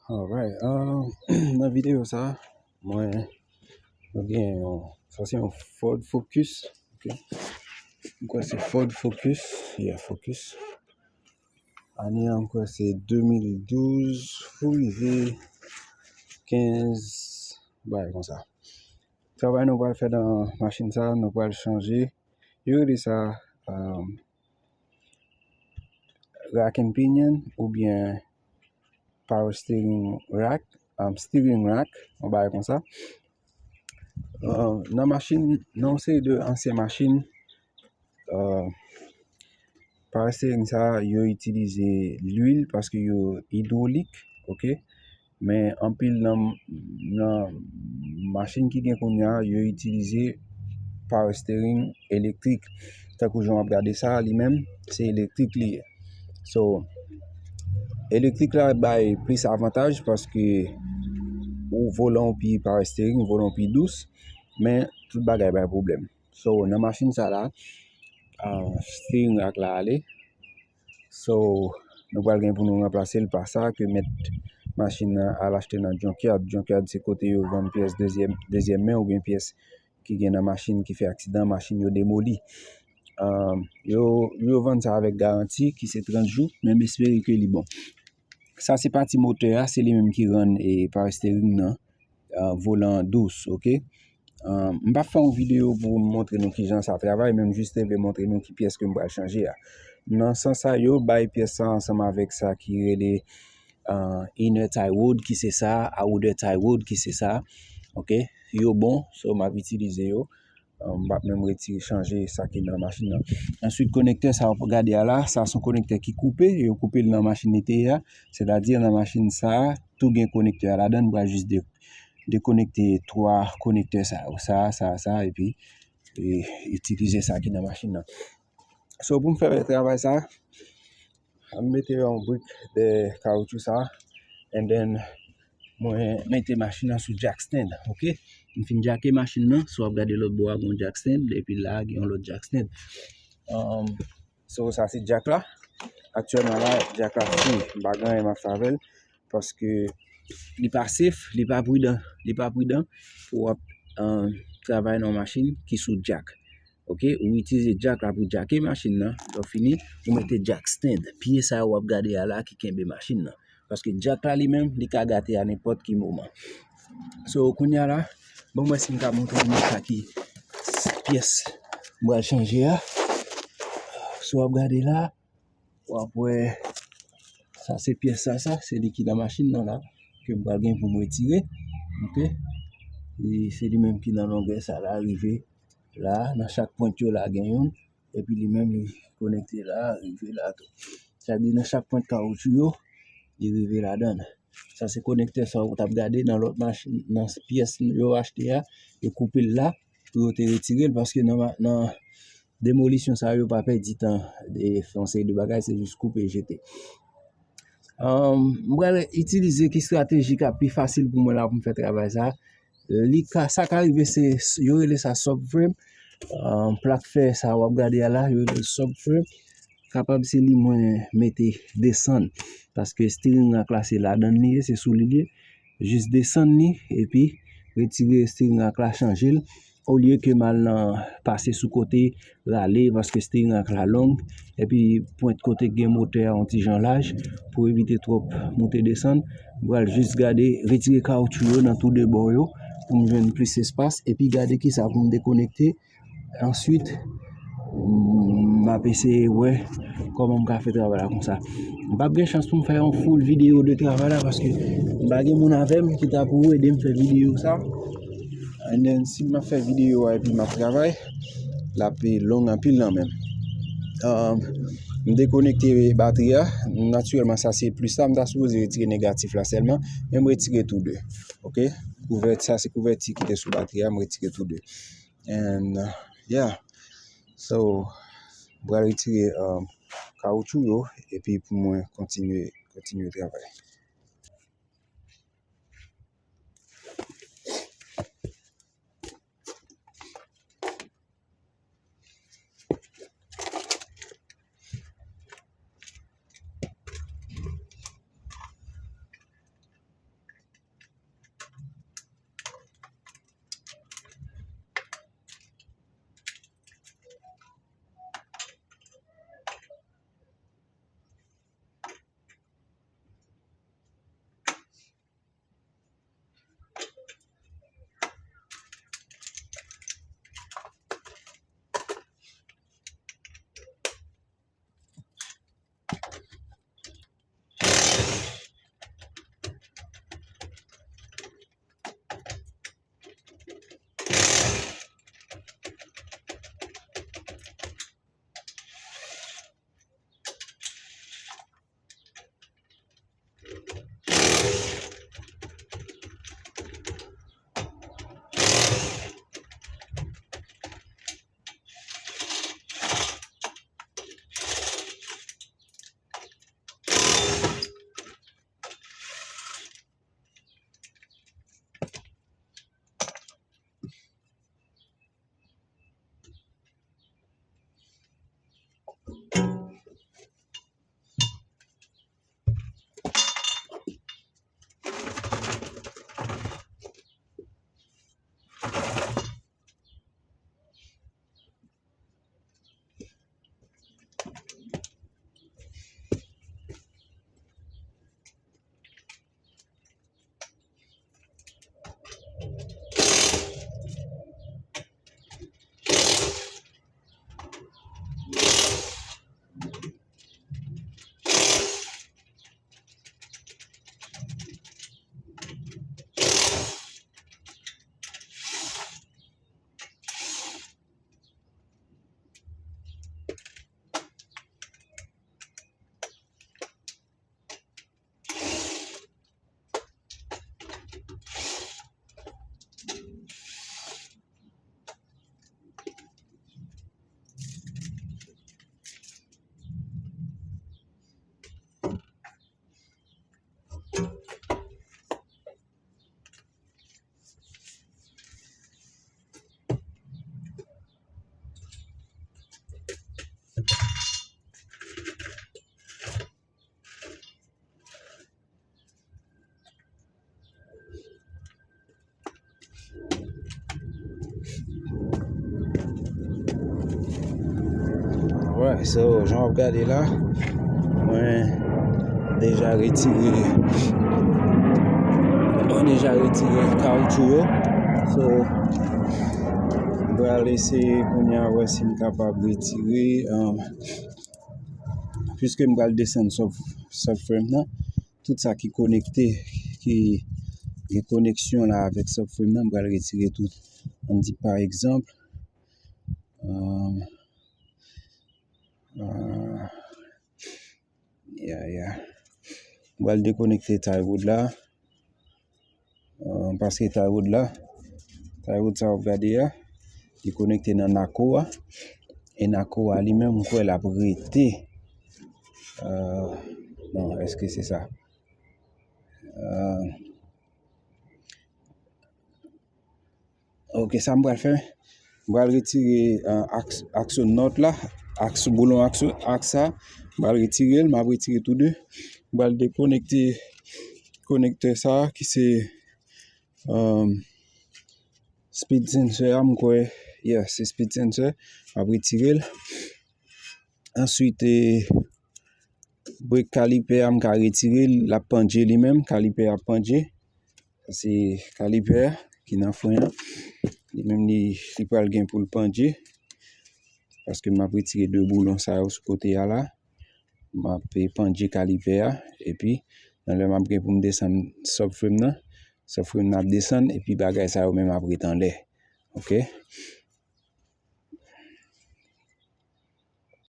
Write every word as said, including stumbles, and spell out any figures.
Alright, um, nan videyo sa, mwen, mwen gen yon, sa se yon Ford Focus, ok? Mwen kwè se Ford Focus, yeah, Focus. Ane an, mwen kwè se de mil douz pou rive kenz, bagay konsa. Travay nou pral fè nan machin sa, nou pral chanje. Yo rele sa, um, rack and pinion oubyen power steering rack, um, steering rack, yon bagay konsa. Uh, nan machin, nan yon seri de ansyen machin, uh, power steering sa, yo itilize lwil paske yo idwolik, ok? Men anpil nan, nan machin ki gen kounye a, yo itilize power steering elektrik. Tankou jan w ap gade sa, li menm, se elektrik li ye. So, elektrik la bay plis avantaj paske ou volan ou pi power steering, volan ou pi dous, men tout bagay bay pwoblèm. So, nan machin sa la, ah, steering rack la ale. So, nou pral gen pou nou ranplase l pa sa ke mèt machin nan al achte nan junkyard. Junkyard se kote yo vann pyès dezyèm, dezyèm men oubyen pyès ki gen nan machin ki fè aksidan, machin yo demoli. Ah, yo, yo vann sa avèk garanti ki se trant jou, men m espere ke li bon. Sa se pati motè a, se li menm ki rann e power steering nan, ah, volan dous, ok? Ah, m p ap fè yon videyo pou m montre nou kijan sa travay, men m jis te vle montre nou ki pyès ke m pral chanje a. Nan sans sa, yo bay pyès sa ansanm avèk sa ki rele, ah, inner tie rod, ki se sa, outer tie rod, ki se sa, ok? Yo bon, so m ap itilize yo. Ah, m p ap menm retire, chanje sa ki nan machin nan. Answit, konektè sa w ap gade a la, sa se yon konektè ki koupe, yo koupe l nan machin li te ye a, sètadi nan machin sa, tou gen konektè a ladan, m pral jis de-, dekonekte twa konektè sa yo, sa, sa, sa, epi, e, itilize sa ki nan machin nan. So, pou m fè travay sa, m mete yon brik dèyè kawoutchou sa, and then mwen mete machin nan sou jack stand, ok? M fin jacke machin nan, si w ap gade lòt bò a, gen yon jack stand, epi la, gen yon lòt jack stand. Um, so, sa se jack la. Aktyèlman la, jack la fini. M pa gen anyen m ap fè avè l, paske li pa safe, li pa pridan, li pa pridan pou w ap, um, travay nan yon machin ki sou jack. Ok, ou itilize jack la pou jacke machin nan. Lè w fini, ou mete jack stand. Pye sa yo w ap gade a la ki kenbe machin nan. Paske jack la li menm, li ka gate a nenpòt ki moman. So, kounye a la, bon, mwen si m ka montre nou sa ki pyès m pral chanje a. So, w ap gade la, w ap wè, sa se pyès sa, sa, se li ki nan machin nan la, ke m pral gen pou m retire. Ok? E se li menm ki nan longè sa la, rive la, nan chak pwent yo la gen youn. Epi li menm li konekte la, rive la tou. Sa di nan chak pwent kawoutchou yo, li rive ladan. Sa se konektè sa ou t ap gade nan lòt machin, nan pyès yo achte a, yo koupe l la pou yo te retire l, paske nan, nan demolisyon sa yo pa pèdi tan, e fè yon seri de bagay, se jis koupe, jete. Um, m pral itilize ki estrateji k ap pi fasil pou mwen la pou m fè travay sa. Li ka, sa ka rive se, yo rele sa subframe. Uh, plak fè sa w ap gade a la, yo rele subframe. Kapab se li mwen mete desann. Paske steering rack la se ladan li ye, se sou li li ye. Jis desann li, epi retire steering rack la, chanje l. Olye ke m al nan pase sou kote, rale, paske steering rack la long, epi pwent kote k gen motè a yon ti jan laj, pou evite twòp moute desann, m pral jis gade, retire kawoutchou yo nan tou de bò yo, pou m jwenn plis espas, epi gade kisa pou m dekonekte. Answit, m ap eseye wè kòman m ka fè travay la konsa. M p ap gen chans pou m fè yon full videyo de travay la, paske m pa gen moun avè m ki ta pou ede m fè videyo sa. And then, si m ap fè videyo a epi m ap travay, l ap long anpil nan men m. Um, m dekonekte batri a. Natirèlman, sa se plis la. M ta sipoze retire negatif la sèlman, men m retire tou de. Ok? Kouvèti, sa se kouvèti ki te sou batri a, m retire tou de. And, uh, yeah. So, m pral retire, um, kawoutchou yo, epi pou mwen kontinye, kontinye travay. So, jan w ap gade la, mwen deja retire mwen deja retire kawoutchou yo. So, m pral eseye kounye a wè si m kapab retire, um, piske m pral desann sub, subframe nan, tout sa ki konekte, ki gen koneksyon la avèk subframe nan, m pral retire tout. Ann di pa egzanp, um, Ah, yeah, yeah. M pral dekonekte tie rod la. Ah, paske tie rod la, tie rod sa w ap gade a, li konekte nan NACO a. E NACO a li menm, m kwè l ap rete. Ah, non, èske se sa? Ah, Ok, sa m pral fè, m pral retire, uh, aks, aks nòt la, aks boulon, aks, aks sa, m pral retire l, m ap retire tou de. M pral dekonekte konektè sa ki se, um, speed sensor a, m kwè, yeah, se speed sensor, m ap retire l. Answit, eh, brek kalipè a, m ka retire l, l ap pandje li menm, kalipè a ap pandje. Se kalipè a ki nan fren an. Li menm li, li pral gen pou l pandje. Paske m ap retire de boulon sa yo sou kote a la. M ap pandje kalipè a. Epi, nan lè m ap gen pou m desann subframe nan, subframe nan ap desann. Epi bagay sa yo menm ap ret anlè. Ok?